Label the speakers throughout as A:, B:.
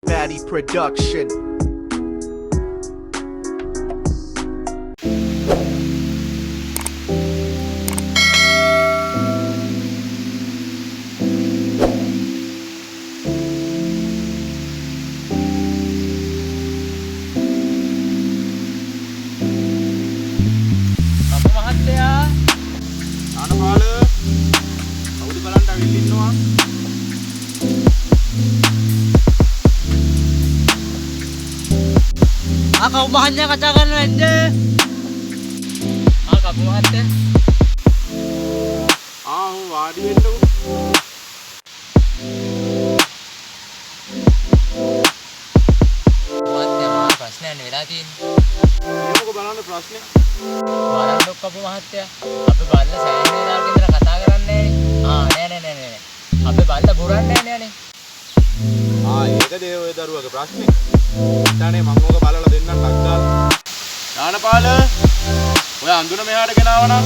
A: Maddie Production.
B: කපු මහත්තයා,
C: නානපාල, කවුද බලන්න ඇවිල්ලා ඉන්නවා.
B: ආ කපු මහත්තයා කතා කරනව ඇද්ද? ආ කපු මහත්තයා.
C: ආ ඔව්, වාඩි වෙන්නකෝ.
B: මහත්තයා, මාර ප්‍රශ්නයක් නේ වෙලා තියෙන්නේ.
C: කියමුකෝ බලන්න ප්‍රශ්නේ.
B: බලන්නකො කපු මහත්තයා. අපේ බල්ලා සෑහෙන වෙලාවක ඉඳලා කතා කරන්නේ නෑනේ. ආ නෑ නෑ නෑ නෑ. අපේ බල්ලා බුරන්නේ නෑනේ අනේ.
C: ආ ඒක දේ ඔය දරුවගේ ප්‍රශ්නේ. ඉතින් මං ඕක බලලා දෙන්නම් ටක් ගාලා. නානපාල, ඔය අඳුන මෙහාට ගෙනාව නම්.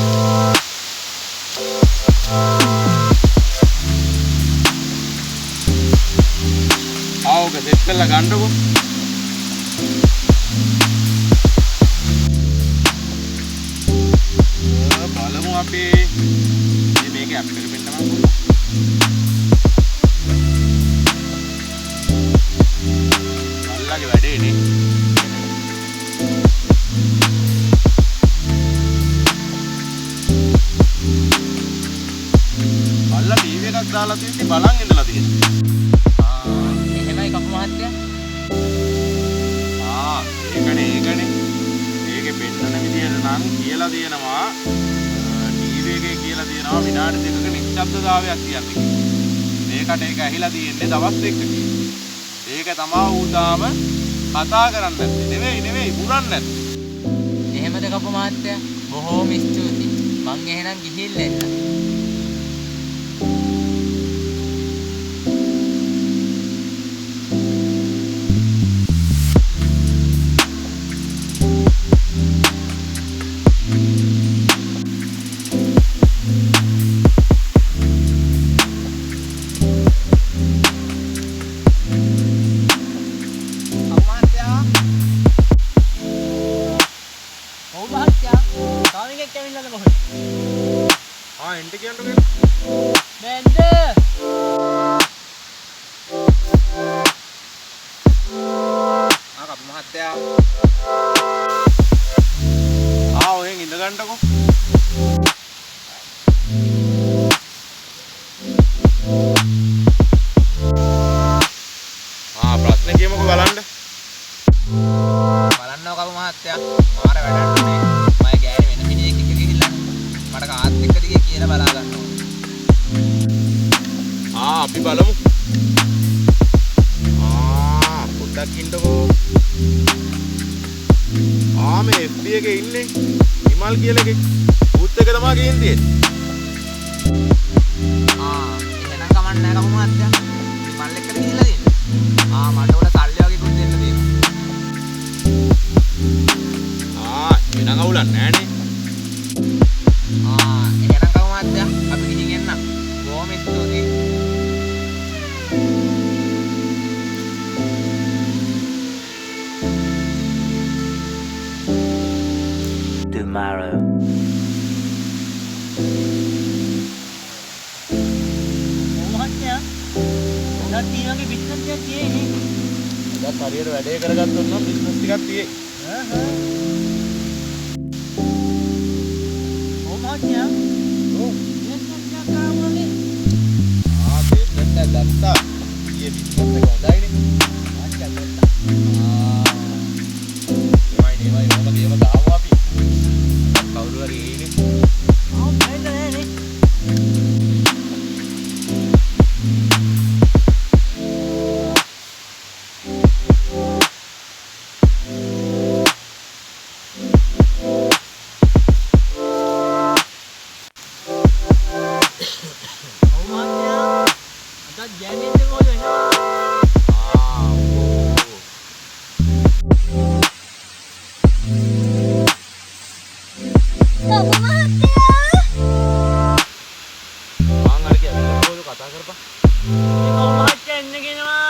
C: ආ ඕක සෙට් කරලා ගන්නකෝ. බලමු අපි. මේ මේක ඇප් එක පෙන්නමන් කොල්ලා. බල්ලාගේ වැඩේ නේ. බල්ලා ටීවී එකක් දාලා තියෙද්දි බලන් ඉඳලා තියෙනවා.
B: ආ එහෙමයි කපු මහත්තයා.
C: ආ ඒකනේ ඒකනේ. ඒකේ පෙන්නන විදියට නම් කියලා තියෙනවා, ටීවී එකේ කියලා තියෙනවා විනාඩි 2ක නිශ්ශබ්දතාවයක් තියන්න කියලා. මේකට ඒක ඇහිලා තියෙන්නේ දවස් 2ක කියලා. ඒක තමා ඌ තාම කතා කරන්නේ නැත්තේ. නෙවෙයි නෙවෙයි, බුරන්නේ නැත්තේ.
B: එහෙමද කපු මහත්තයා? බොහෝම ස්තුතියි. මං එහෙනම් ගිහිල්ලා එන්නම්. කපු මහත්තයා. ඔව් මහත්තයා. තව එකෙක් ඇවිල්ලාද කොහෙද?
C: ආ එන්ට කියන්නකෝ.
B: බෙන්ද.
C: ආ කපු මහත්තයා. ආ ඔහෙන් ඉඳ ගන්නකෝ. ආ ප්‍රශ්නේ කියමුකෝ බලන්න.
B: බලන්නකෝ කපු මහත්තයා. මාර වැඩක් නේ. මගේ ගෑණි වෙන මිනිහෙක් එක්ක ගිහිල්ලානේ. මට කාත් එක්කද ගියේ කියලා බලා ගන්න ඕනේ.
C: ආ අපි බලමු. ආ පොඩ්ඩක් ඉන්නකෝ. ආ මේ FB එකේ ඉන්නේ නිමල් කියලා එකෙක්. ඌත් එක තමයි ගිහින් තියෙන්නේ.
B: ආ එහෙනම් කමක් නෑ කපු මහත්තයා. නිමල් එක්කද ගිහිල්ලා තියෙන්නේ? ආ මට උඩ සල්ලි වගේකුත් දෙන්න තියෙනවා.
C: ආ එහෙනම් අවුලක් නෑනේ.
B: ආ එහෙනම් කපු මහත්තයා අපි ගිහින් එන්නම්. බොහොම ස්තුතියි.
D: Tomorrow.
E: ඔව් මහත්තයා. අදත් ඒ වගේ බිස්නස් එකක් තියෙන්නේ.
C: අදත් හරියට වැඩේ කරගත්තොත් නම් බිස්නස් ටිකක් තියෙයි.
E: ඔව් මහත්තයා. ඔව් බිස්නස් එකක් ආවනේ.
C: ආ බේස්මන්ට් එක ගත්තා. ඊයේ බිස්නස් එක හොඳයිනේ.
E: මහත්තයා ගත්තා.
C: ආ ඒවයි ඒවයි ඔහොම ගේම ගහමු අපි. අදත් කවුරු හරි එයිනේ.
E: ආ බැලුවා නෑනේ. ඔව් මහත්තයා. අදත් ගෑණියෙක් කොහොමද වෙනවා?
C: ආ ඔව් ඔව්.
F: කපු මහත්තයා.
C: මං අර කිය ඇවිල්ලා කොහොමද කතා කරපන්.
E: මේ කපු මහත්තයා එන්න කියනවා.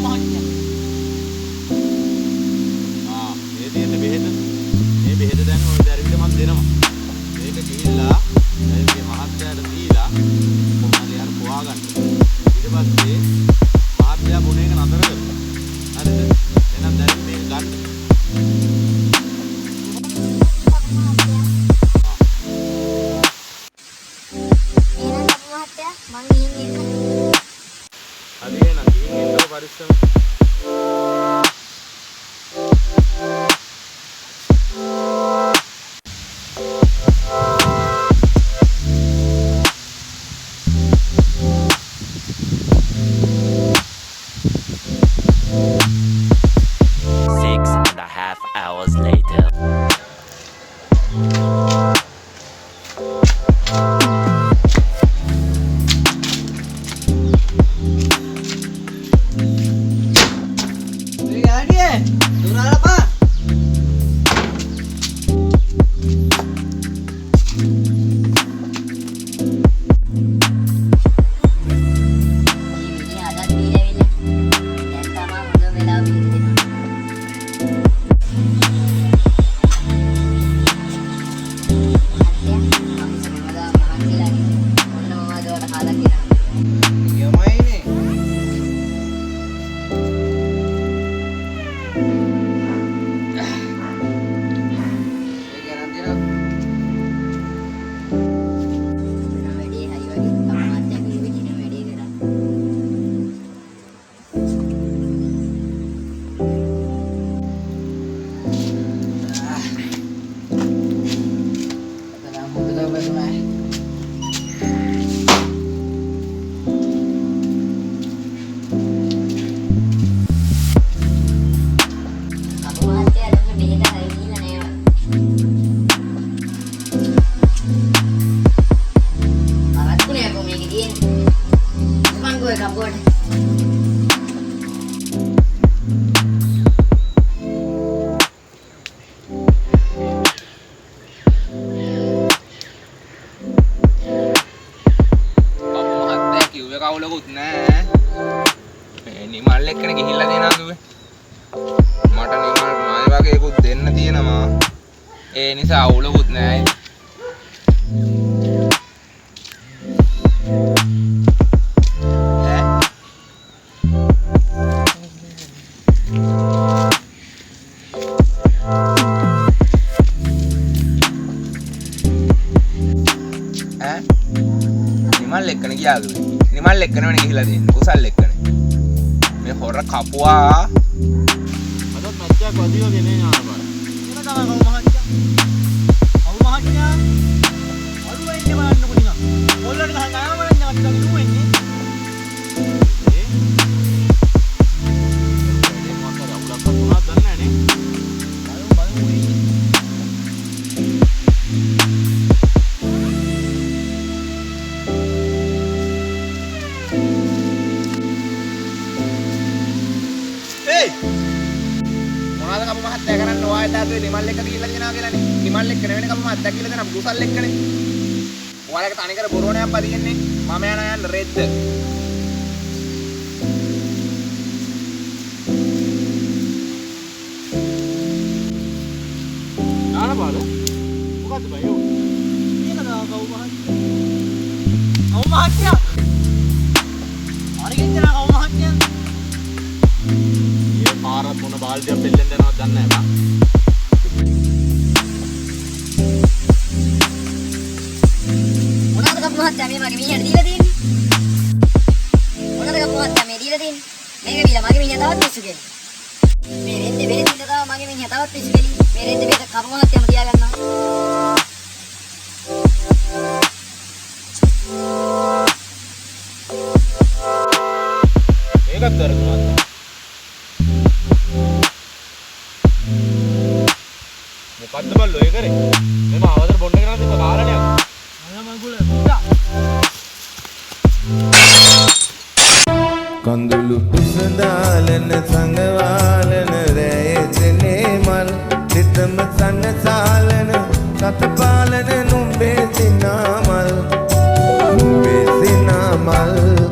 E: මහත්තයා.
C: ආ මේ තියෙන බෙහෙත. මේ බෙහෙත දැන් ඔය දැරිවිට මං දෙනවා. මේක ගිහිල්ලා දැරිවිගේ මහත්තයාට දීලා කොහොම හරි අර පොවා ගන්න. ඊට පස්සේ මහත්තයා බොන එක නතර කරනවා. හරිද? එහෙනම් දැරිවි මේක ගන්න.
F: එහෙනම් කපු මහත්තයා මං ගිහින් එන්නම්.
C: හරි එහෙනම් ගිහින් එන්නකො පරිස්සම.
D: Six and a half hours later.
B: මේ ගාඩියේ දුර අරපන්.
F: මේ මිනිහා අදත් දීලා ඇවිල්ලා. දැන් තමා හොඳ වෙලාව බීලා දෙනවා. මහත්තයා මං හැමදාම මහන්සිලානේ. ඔන්න මම අද ඔයාලට කාලා කියනවා.
B: නියමයිනේ. ඒක අරන් දෙනවා.
F: වෙන වැඩේ හරි වගේ කපු මහත්තයා කිව්ව විදිහටම වැඩේ කරා.
B: එතන හොඳට වැදුනා.
F: කපු මහත්තයා දුන්න බෙහෙත හරි ගිහිල්ලා නෑ වගේ. පරක්කුනේ යකෝ මේකේ තියෙන්නේ. මං ගෝය කපුවට.
A: කපු මහත්තයා කිව්වේ කවුලකුත් නෑ. මේ නිමල් එක්කනේ ගිහිල්ලා දෙනවා කිව්වේ. මට නිමල් ණය වගේකුත් දෙන්න තියෙනවා. ඒ නිසා අවුලකුත් නෑ. ඈ? ඈ? නිමල් එක්කනේ ගියා කිව්වේ. නිමල් එක්කනේ වෙන ගිහිල්ලා දෙන්නේ. කුසල් එක්කනේ. මේ හොර කපුවා
C: අදත් මැච් එකක් වදී වගේ නේ ඥානපාල.
E: එහෙම තමයි කවු මහත්තයා. කවු මහත්තයා අරු වෙන්නේ බලන්නකො නිකන්. පොල්ලට ගහන්න ආවම බලන්න කට්ටිය වගේ දුවෙන්නේ.
C: ඒ වැඩේ මොකක් හරි අවුලක්වත් වුණාද දන්නේ නැහැ නේ.
E: බලමු බලමු වෙන්නේ.
A: ඒයි මොනවාද කපු මහත්තයා කරන්නේ? ඔයා එදා කිව්වේ නිමල් එක්ක ගිහිල්ලා දෙනවා කියලානේ. නිමල් එක්ක නෙවෙයි කපු මහත්තයා කියලා දෙනවා කුසල් එක්කනේ. ඔයාලගේ තනිකර බොරුවනේ අප්පා තියෙන්නේ. මම යනවා යන්න රෙද්ද.
C: ඥානපාල මොකද්ද බයි ඔව්?
E: මේක තමයි කවු මහත්තයා. කවු මහත්තයා. හරි ගෙච්චලා කවු මහත්තයා.
C: මේ පාරත් මොන බාල්දියක් පෙල්ලෙන්න යනවද දන්නේ නැහැ බං.
F: මොනවාද කපු මහත්තයා මේ මගේ මිනිහට දීලා තියෙන්නේ? මොනවාද කපු මහත්තයා මේ දීලා තියෙන්නේ? මේක බීලා මගේ මිනිහා තවත් පිස්සු කෙලියි. මේ රෙද්දේ බෙහෙත් ඉඳ තව මගේ මිනිහා තවත් පිස්සු කෙලියි. මේ රෙද්දේ බෙහෙත කපු මහත්තයාම තියාගන්නවා.
C: මේකත් වැරදුනාද? මොකද්ද බල්ලෝ ඒ කරේ? මෙම අවතර බොන්න කරන් තිබ්බ කාරණයක්.
E: මල මගුල පුතා.
G: කඳුළු පුසදාලන සංගවාලන රැයතනේ මල් සිතම සනසාලන සතපාලන නුඹේ සිනාමල් නුඹේ සිනාමල්.